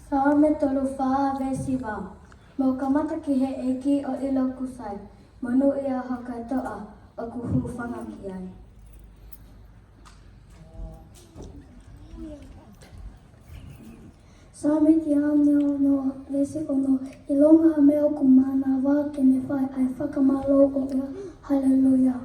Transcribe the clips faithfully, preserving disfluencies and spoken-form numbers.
Saame tolu fā veesi hiva. Mou kamata ki he ʻEiki ʻo ʻilo ʻoku sai, monūʻia ho kātoa ʻoku hūfanga ki ai. Saame teau mā ono veesi ono. ʻIlonga ha meʻa ʻoku mānava ke ne fai, ʻa e fakamālō ʻo ia. Haleluia.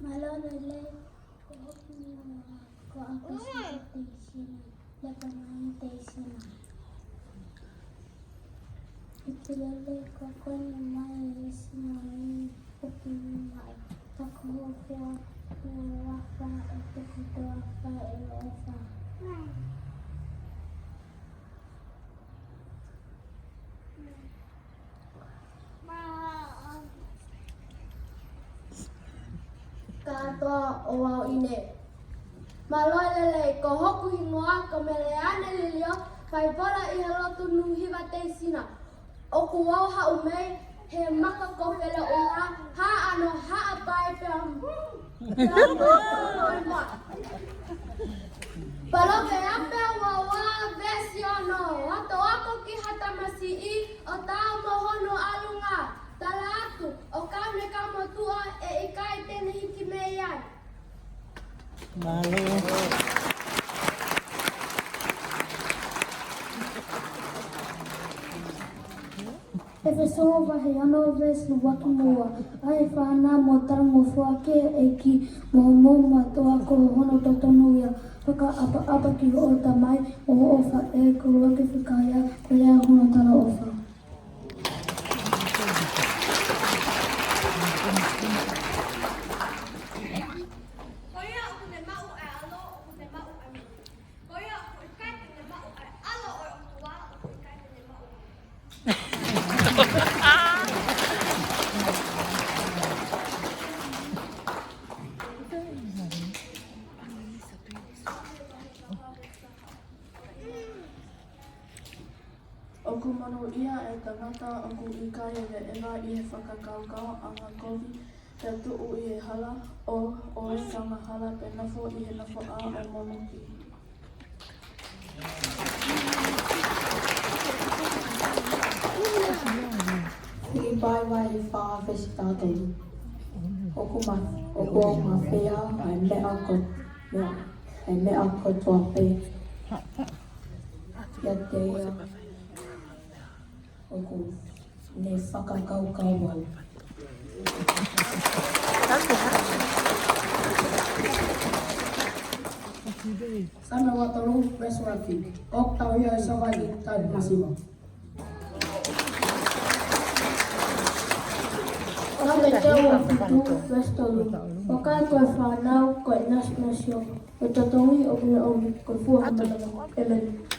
Mālō e lelei, ko hoku hingoa ko ʻApisi Teisina, leka mai Teisina. ʻIke lelei ko koe mai e sina ni ʻoku mai. Taku hofua, ʻoku ʻofa, ʻe tuku toafa, ʻe ʻofa. Kātoa ʻo au ʻi heni. Mālō e lelei, ko hoku hingoa ko Meleane Lilio, faipola ʻi he lotu Nuhiva Teisina. ʻOku ou haʻu mei he maka ko Feleʻula, Haʻano, Haʻapai pea Paloveape ua ua veesi ono. Hoto ako ki ha tamasiʻi ʻo taau mo hono ʻalunga. Tala atu, ʻo kau ne kau motuʻa ʻe ʻikai te ne hiki mei ai. Mālō. ʻEfesō vahe ono veesi ua ki he ua. ʻA e fānau, mou talangofua ki he ʻEiki, mou moʻua ʻo ako hono totonu ia. Fakaʻapaʻapa ki hoʻo tamai mo hoʻo faʻē, ko e ʻuluaki fika ia, ko ia hono talaʻofa. Ko ia ʻoku ne maʻu ʻa e ʻAlo, ʻoku ne maʻu ʻa e moʻui. Ko ia ʻoku ʻikai te ne maʻu ʻa e ʻAlo, ʻoku ʻikai te ne maʻu ʻa e moʻui. ʻOku monūʻia e tangata ʻoku ʻikai leʻeva ʻi he fakakaukau angakovi, pea tuʻu ʻi he hala ʻo, ʻo e angahala, pea nofo ʻi he nofoʻa ʻo momoki. Filipai vahe fā veesi tahatolu. ʻOku ma-, ʻoku ou mafeia ʻa e meʻa ko-, meʻa, ʻa e meʻa kotoa pē ʻiate ia ʻoku ne fakakaukau au. Saame ua tolu veesi ua fitu. ʻOku tau ʻi he Sāpate taʻu masiva. Saame teau ua fitu veesi tolu. Vakai, ko e fānau ko e nasinasi ʻo e totongi ʻoku ne ʻomi, ko e fua ha manava. ʻĒmeni.